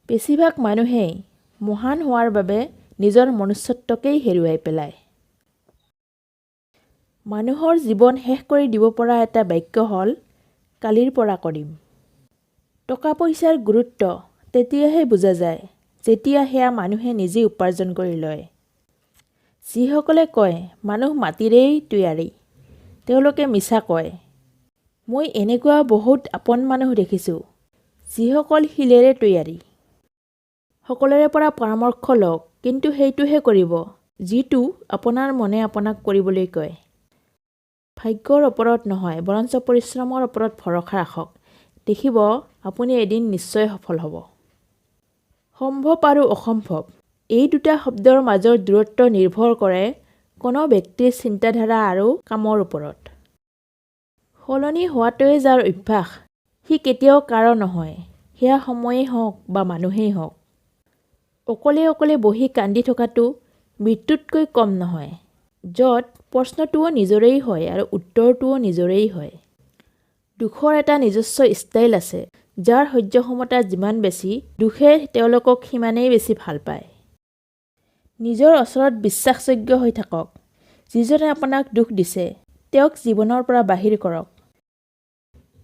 বেছিভাগ মানুহেই মহান হোৱাৰ বাবে নিজৰ মনুষ্যত্বকেই হেৰুৱাই পেলায়। মানুহৰ জীৱন শেষ কৰি দিব পৰা এটা বাক্য হ'ল "কালিৰ পৰা কৰিম"। টকা পইচাৰ গুৰুত্ব তেতিয়াহে বুজা যায়, যেতিয়া সেয়া মানুহে নিজে উপাৰ্জন কৰি লয়। যিসকলে কয় মানুহ মাটিৰেই তৈয়াৰী, তেওঁলোকে মিছা কয়। মই এনেকুৱা বহুত আপোন মানুহ দেখিছোঁ, যিসকল শিলেৰে তৈয়াৰী। সকলোৰে পৰা পৰামৰ্শ লওক, কিন্তু সেইটোহে কৰিব যিটো আপোনাৰ মনে আপোনাক কৰিবলৈ কয়। ভাগ্যৰ ওপৰত নহয়, বৰঞ্চ পৰিশ্ৰমৰ ওপৰত ভৰসা ৰাখক, দেখিব আপুনি এদিন নিশ্চয় সফল হ'ব। সম্ভৱ আৰু অসম্ভৱ এই দুটা শব্দৰ মাজৰ দূৰত্ব নিৰ্ভৰ কৰে কোনো ব্যক্তিৰ চিন্তাধাৰা আৰু কামৰ ওপৰত। সলনি হোৱাটোৱেই যাৰ অভ্যাস, সি কেতিয়াও কাৰো নহয়, সেয়া সময়েই হওক বা মানুহেই হওক। অকলে অকলে বহি কান্দি থকাটো মৃত্যুতকৈ কম নহয়, য'ত প্ৰশ্নটোও নিজৰেই হয় আৰু উত্তৰটোও নিজৰেই হয়। দুখৰ এটা নিজস্ব ষ্টাইল আছে। যাৰ সহ্য ক্ষমতা যিমান বেছি, দুখে তেওঁলোকক সিমানেই বেছি ভাল পায়। নিজৰ ওচৰত বিশ্বাসযোগ্য হৈ থাকক। যিজনে আপোনাক দুখ দিছে, তেওঁক জীৱনৰ পৰা বাহিৰ কৰক।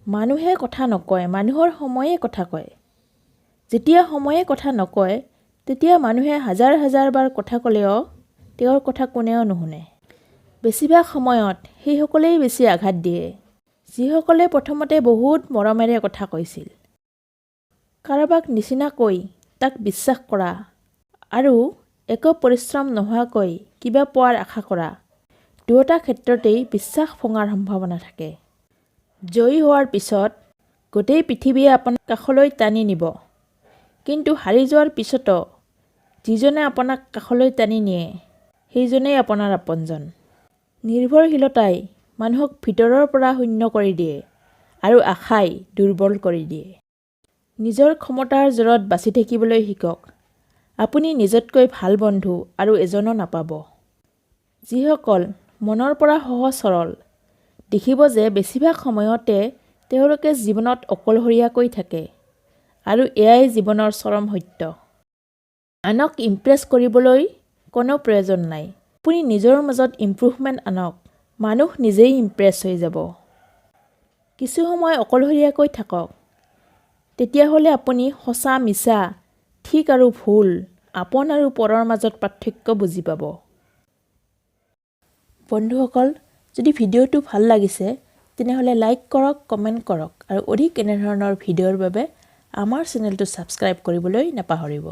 মানুহে কথা নকয়, মানুহৰ সময়ে কথা কয়। যেতিয়া সময়ে কথা নকয়, তেতিয়া মানুহে হাজাৰ হাজাৰবাৰ কথা ক'লেও তেওঁৰ কথা কোনেও নুশুনে। বেছিভাগ সময়ত সেইসকলেই বেছি আঘাত দিয়ে, যিসকলে প্ৰথমতে বহুত মৰমেৰে কথা কৈছিল। কাৰোবাক নিচিনাকৈ তাক বিশ্বাস কৰা আৰু একো পৰিশ্ৰম নোহোৱাকৈ কিবা পোৱাৰ আশা কৰা, দুয়োটা ক্ষেত্ৰতেই বিশ্বাস ভঙাৰ সম্ভাৱনা থাকে। জয়ী হোৱাৰ পিছত গোটেই পৃথিৱীয়ে আপোনাক কাষলৈ টানি নিব, কিন্তু হাৰি যোৱাৰ পিছতো যিজনে আপোনাক কাষলৈ টানি নিয়ে, সেইজনেই আপোনাৰ আপোনজন। নিৰ্ভৰশীলতাই মানুহক ভিতৰৰ পৰা শূন্য কৰি দিয়ে আৰু আশাই দুৰ্বল কৰি দিয়ে। নিজৰ ক্ষমতাৰ জোৰত বাচি থাকিবলৈ শিকক। আপুনি নিজতকৈ ভাল বন্ধু আৰু এজনো নাপাব। যিসকল মনৰ পৰা সহজ সৰল, দেখিব যে বেছিভাগ সময়তে তেওঁলোকে জীৱনত অকলশৰীয়াকৈ থাকে আৰু এয়াই জীৱনৰ চৰম সত্য। আনক ইমপ্ৰেছ কৰিবলৈ কোনো প্ৰয়োজন নাই। আপুনি নিজৰ মাজত ইমপ্ৰুভমেণ্ট আনক, মানুহ নিজেই ইমপ্ৰেছ হৈ যাব। কিছু সময় অকলশৰীয়াকৈ থাকক, তেতিয়াহ'লে আপুনি সঁচা মিছা, ঠিক আৰু ভুল, আপোন আৰু পৰৰ মাজত পাৰ্থক্য বুজি পাব। বন্ধুসকল, যদি ভিডিঅ'টো ভাল লাগিছে, তেনেহ'লে লাইক কৰক, কমেণ্ট কৰক আৰু অধিক এনেধৰণৰ ভিডিঅ'ৰ বাবে আমাৰ চেনেলটো ছাবস্ক্ৰাইব কৰিবলৈ নাপাহৰিব।